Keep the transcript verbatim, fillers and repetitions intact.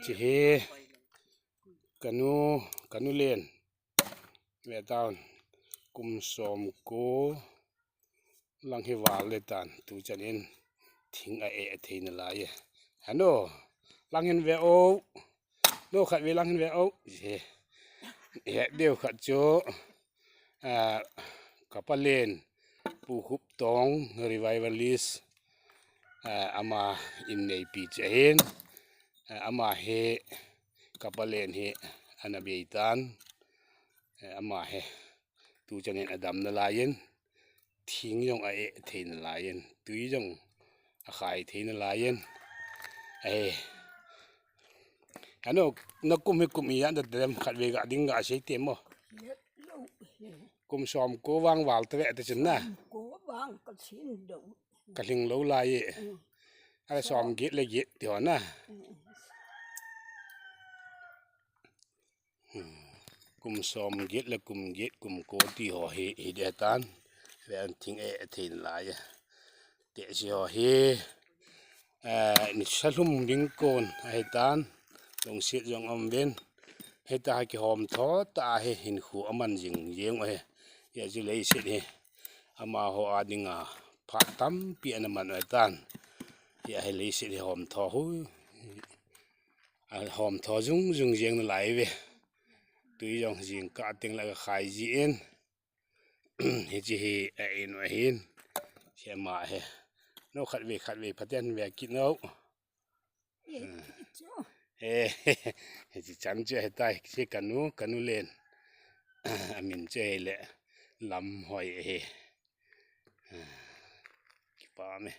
Hi, ka nu, ka nu len. Ve tawn, kum sawm kua lang hi val le tan, tu chan in thing a eh thei nalai e. Hano, lang hin ve o. No khat ve lang hin ve o. He. He deuh khat chu, ah, ka pa len, Pu Khup Tawng, Revivalist, ah, ama in neipi chu ahi. Ah, ama hi, ka pa len hi, ana bei tan. Ah, ama hi, tu chan in a dam nalai in, thing zong a eh thei nalai in, tui zong a khai thei nalai in. Eh. Hano, na kum hi kum i yan da dem khat ve ga ding ga sei te maw. Kum sawm kua vang val ta ve ta chun na. Kum kua vang ka sin deuh. Ka hling lou lai e. Mm. Ala sawm giat le giat ti ho na. Mm. Hmm. Kum sawm giat le kum giat kum kua ti ho hi, hi de tan. Ve an thing eh thei nalai e. Te si ho hi, eh, ni sa hlum ding kon ahi tan, lungsiat zong om ven. Hei ta hi kihawm thaw ta hi hin khu a man zing zing ahi. Hia chu leiset hi, ama ho a ding a phat tampi ana man ahi tan. Hia hi leiset hi hawm thaw hu. A hawm thaw zung zung zing nalai ve. Tui zong zing ka teng la ka khai zi in. Hichi hi a in a hin. Hi ama hi. No khat ve khat ve phaten ve kit no. Eh, chu. Eh, hichi chan chu hi tai, hichi ka nu, ka nu len. A min chu hi le Lam Hoi hi. Kipa me.